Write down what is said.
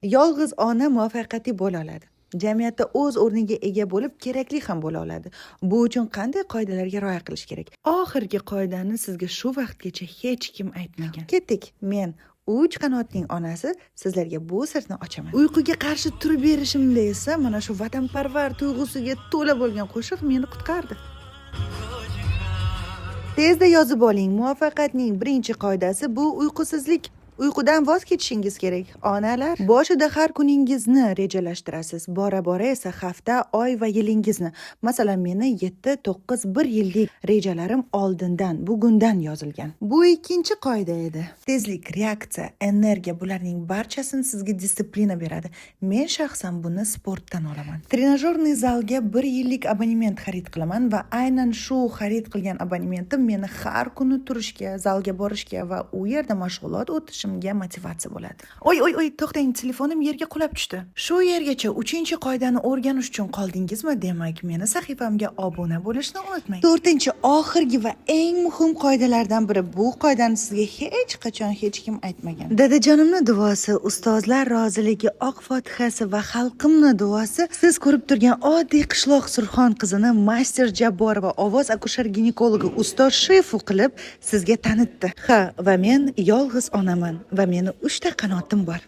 Yolg'iz ona muvaffaqiyatli bo'la oladi. Jamiyatda o'z o'rniga ega bo'lib, kerakli ham bo'la oladi. Bu uchun qanday qoidalarga rioya qilish kerak? Oxirgi qoidani sizga shu vaqtgacha hech kim aytmagan. Ketdik. Men, uch qanotning onasi, sizlarga bu sirni ochaman. Uyquga qarshi turib berishimda esa mana shu vatanparvar tuyg'usiga to'la bo'lgan qo'shiq meni qutqardi. Tezda yozib oling. Muvaffaqiyatning birinchi qoidasi bu uyqusizlik. Uyqudan voz kechishingiz kerak. Onalar, boshida har kuningizni rejalashtirasiz. Bora bora esa hafta, oy va yilingizni. Masalan, meni 7, 9, 1 yillik rejalarim oldindan, bugundan yozilgan. Bu ikkinchi qoida edi. Tezlik, reaksiya, energiya, bularning barchasini sizga дисциплина beradi. Men shaxsan buni sportdan olaman. Тренажёрный zalga bir yillik abonement xarid qilaman va aynan shu xarid qilgan abonementim meni har kuni turishga, zalga borishga va u yerda mashg'ulot o'tishimga motivatsiya bo'ladi. Oy, oy, oy, to'xtang, telefonim yerga qulab tushdi. Shu yergacha uchinchi qoidani o'rganish uchun qoldingizmi? Demak, meni sahifamga obuna bo'lishni unutmang. To'rtinchi, oxirgi va eng muhim qoidalardan biri. Bu qoidani sizga hech qachon hech kim aytmagan. Dadajonimni duosi, ustozlar roziligi, oq fotihasi va xalqimni duosi siz ko'rib turgan oddiy qishloq surxon qizini Master Jabborova, ovoz akusher ginekologi, ustoz shifu qilib sizga tanitdi. Ha, va men yolg'iz onaman va meni uchta qanotim bor.